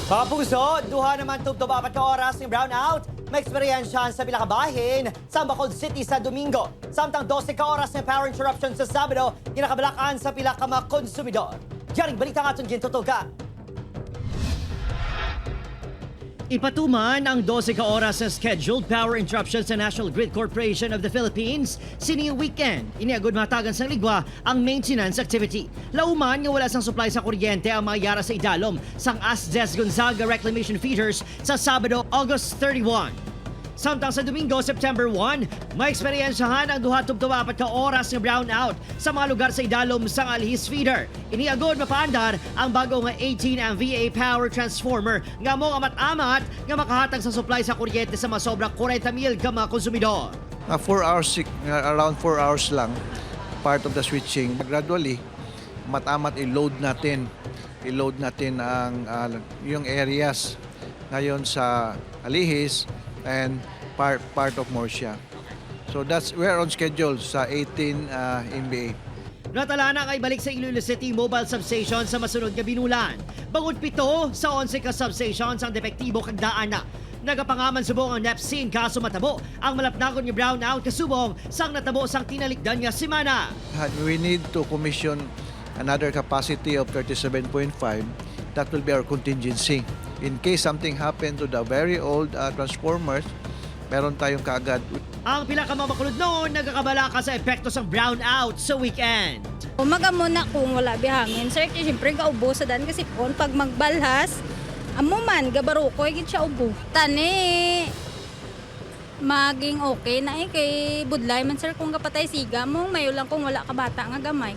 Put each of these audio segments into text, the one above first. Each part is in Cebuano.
Mga puso, duha naman tubtob 4 ka oras ng brownout. May eksperyensyahan sa pila ka bahin sa Bacolod City sa Domingo. Samtang 12 ka oras ng power interruption sa Sabado, ginakabalakan sa pila ka mga konsumidor. Diyaring balita nga itong gintutuka. Ipatuman ang 12 ka oras sa scheduled power interruption sa National Grid Corporation of the Philippines sini weekend. Iniagod matagan sang ligwa ang maintenance activity. Lauman nga wala sang supply sa kuryente ang mga yara sa idalom sang Asdes Gonzaga Reclamation Feeders sa Sabado, August 31. Samtang sa Domingo, September 1, may eksperyensyahan ang 2 tubtob 4 ka oras ng brownout sa mga lugar sa idalom sang Alihis Feeder. Iniagod mapaandar ang bago nga 18 MVA power transformer nga mo amat-amat nga makahatag sa supply sa kuryente sa masobra 40 mil ka mga konsumidor. 4 hours, around 4 hours lang part of the switching. Gradually, matamat i-load natin ang yung areas ngayon sa Alihis and part of Murcia. So we're on schedule sa 18 MVA. Natala na kay balik sa Iloilo City Mobile Substation sa masunod nga binulan. Bangod 7 sa 11 ka substations ang depektibo kag daan na. Nagapangaman subong ang NEPC kaso matabo ang malapnagon nga brownout kasubong sang natabo sang tinalikdan nga semana. We need to commission another capacity of 37.5. That will be our contingency. In case something happened to the very old transformers, meron tayong kaagad. Ang pila ka mga Bacolodnon nagakabala ka sa epekto sang brownout sa weekend. Umagamo na kung wala bihangin. Sir, kay siyempre gaubo sa dan kasi kung pag magbalhas, amo man, gabarukoy gid siya ubo. Tani, maging okay na eh, kay budlay man, sir, kung kapatay siga mo, mayo lang kung wala ka bata nga gamay.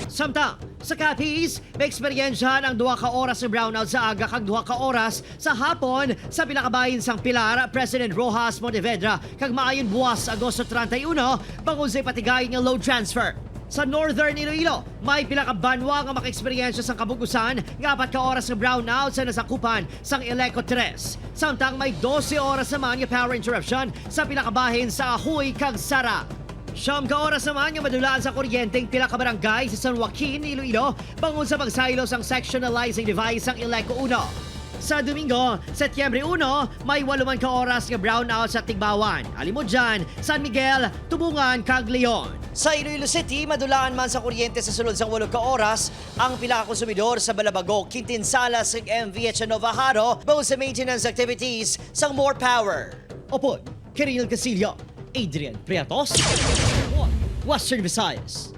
Samtang, sa Capiz, may eksperyensyahan ang 2 ka oras ng brownout sa aga kag 2 ka oras sa hapon sa pinakabahin sang Pilar, President Rojas, Montevedra, kag maayon buwas Agosto 31 bangod sa ipatigayon nga load transfer. Sa Northern Iloilo, may pila ka banwa nga makaeksperyensya sang kabugusan nga 4 ka oras ng brownout sa nasakupan sang Ileco 3. Samtang may 12 oras naman nga power interruption sa pila ka bahin sa Ajuy kag Sara. 9 ka oras naman yung madulaan sa kuryenteng pila ka barangay sa San Joaquin, Iloilo, bangon sa pagsaylo sang sectionalizing device sang Ileco 1. Sa Domingo, Setyembre 1, may 8 man ka oras nga brownout sa Tigbauan, Alimujan, San Miguel, Tubungan, kag Leon. Sa Iloilo City, madulaan man sa kuryente sa sulod sang 8 ka oras ang pila ka konsumidor sa Balabago, Quintin Salas ug MVH Nova Jaro bangod sa maintenance activities sang More Power. Upod, Kiril Casillo, Adrian Priatos, Western Visayas.